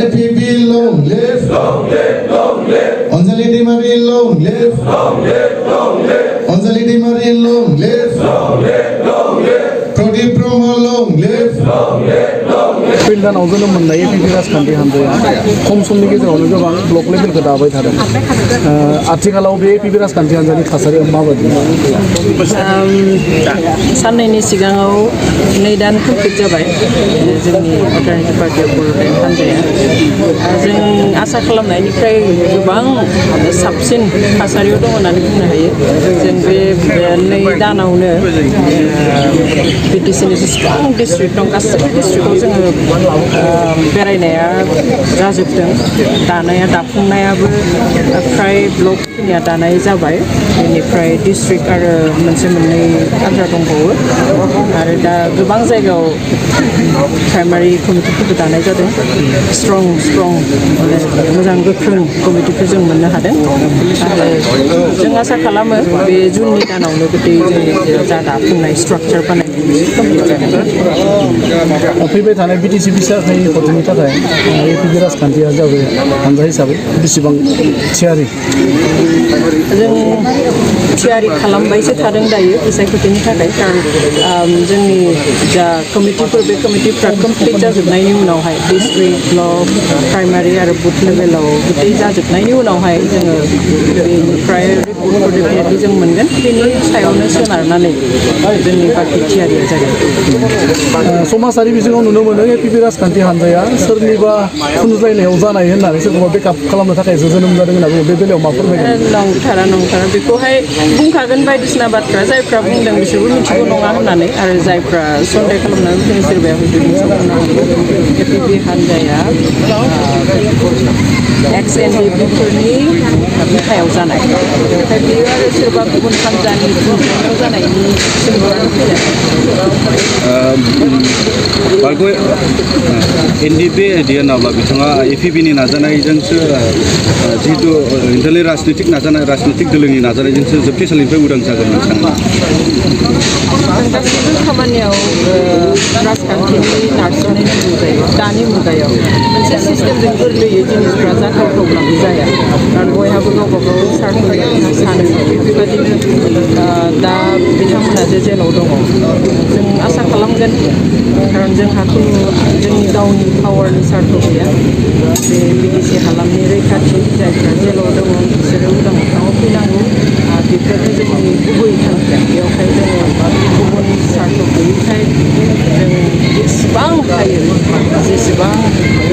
APB long live, Anjali Dimari long live, Anjali Dimari long live, Pradeep Brahma long live. फिल्डान जोनोम मोननाय APB राजखान्थि हान्जाया खम समनि गेजेरावनो गोबां ब्लक लेभेलखौ दाबाय थादों आथिखालाव बे APB राजखान्थि हान्जानि थासारिया माबायदि साननैनि सिगाङाव 2 दान कमप्लिट जाबाय जोंनि अल्टारनेटिभ पार्टी अफ बड'लेण्ड हान्जाया जों आसा खालामनायनिफ्राय गोबां साबसिन थासारियाव दं होननानै बुंनो हायो जों बे 2 दानावनो BTCनि जेसेबां डिस्ट्रिक्ट दं गासैबो डिस्ट्रिक्टआव जोङो बेरायनाया जाजोबदों दानाया दाफुंनायाबो फ्राय ब्लकखिनिया दानाय जाबाय बेनिफ्राय डिस्ट्रिक्ट आरो मोनसे मोननै आद्रा दंबावो आरो दा गोबां जायगायाव प्राइमारि कमिटिफोरबो दानाय जादों स्ट्रं मोजां गोख्रों कमिटिफोर जों मोननो हादों आरो जों आसा खालामो बे जुननि दानावनो गथै जोंनि जा दाफुंनाय स्ट्राक्चार बानायनायनि कमप्लिट जागोन फैबाय थानाय BTC बिसायख'थि गथ'नि थाखाय APB राजखान्थिया जाबाय हान्जा हिसाबै बेसेबां थियारि जों थियारि खालामबायसो थादों दायो बिसायख'थिनि थाखाय कारण जोंनि जा कमिटिफोर बे कमिटिफ्रा कमप्लिट जाजोबनायनि उनावहाय डिस्ट्रिक्ट ब्लक प्राइमारि आरो बुथ लेभेलाव गथै जाजोबनायनि उनावहाय जोङो बेनिफ्राय रिपर्टफोर डेफिनेटलि जों मोनगोन बेनि सायावनो सोनारनानै जोंनि बाखि थियारिया जागोन समाजारि बिजोङाव नुनो मोनो APB राजखान्थि हान्जाया सोरनिबा खुंज्लायनायाव जानाय होननानै सोरखौबा बेकआप खालामनो थाखाय जोनोम जादों होनना बुङो बे बेलायाव मा फोरमायगोन नंथारा बेखौहाय बुंखागोन बायदिसिना बाथ्रा जायफ्रा बुंदों बिसोरबो मिथिगौ नङा होननानै आरो जायफ्रा सन्देह खालामनानै बुंदों सोरबाया हयथ' मिथिगौ APB हान्जाया ex-NDP-फोरनि बिखायाव जानाय ओमफ्राय बेयो आरो सोरबा गुबुन हान्जानि खुंथायाव जानायनि सोंबानो फैया NDP होनोब्ला बिथाङा APBनि नाजानायजोंसो जिहेतु इन्टारनेट राजनैतिक दोलोनि नाजानायजोंसो जोबथेसालिनिफ्राय उदां जागोन होनना सानो गासैबो खामानियाव राजखान्थिनि नारसिननाय नांगौ जायो दानि मुगायाव मोनसे सिस्टेमजों गोरलैयै जिनिसफ्रा जाथावथावब्लाबो जाया कारण बयहाबो गावबा गाव सार्थ'नि सानो बेबायदिनो दा बिथांमोना जेलाव दङ जों आसा खालामगोन कारण जोंहा जोंनि गावनि पावारनि सार्थ गैया बे BTC हालामनि रैखाथि जायफ्रा जेलाव दङ बिसोरो उदां मोखाङाव फैनांगौ बेफोरनो जोंनि गुबै थांखि बेवहाय जोङो गुबुन सार्थ गैयैखाय जों जेसेबां हायो जेसेबां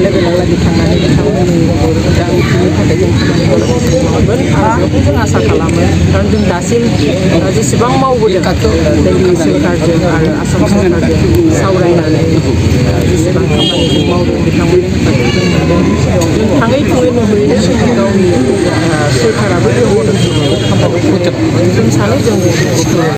लेभेलालागै थांनानै बिथांमोननि उदांथिनि थाखाय जों खामानि मावगोन आरो बेखौ जों आसा खालामो कारण जों दासिम जेसेबां मावबोदों दिल्ली सोरखारजों आरो आसाम सोरखारजों सावरायनानै जेसेबां खामानि मावदों बिथांमोननि थाखाय जों मोनदों जों थाङै नुहैदों जोंनि गावनि सोरखाराबो खामानिखौ जों सानो जों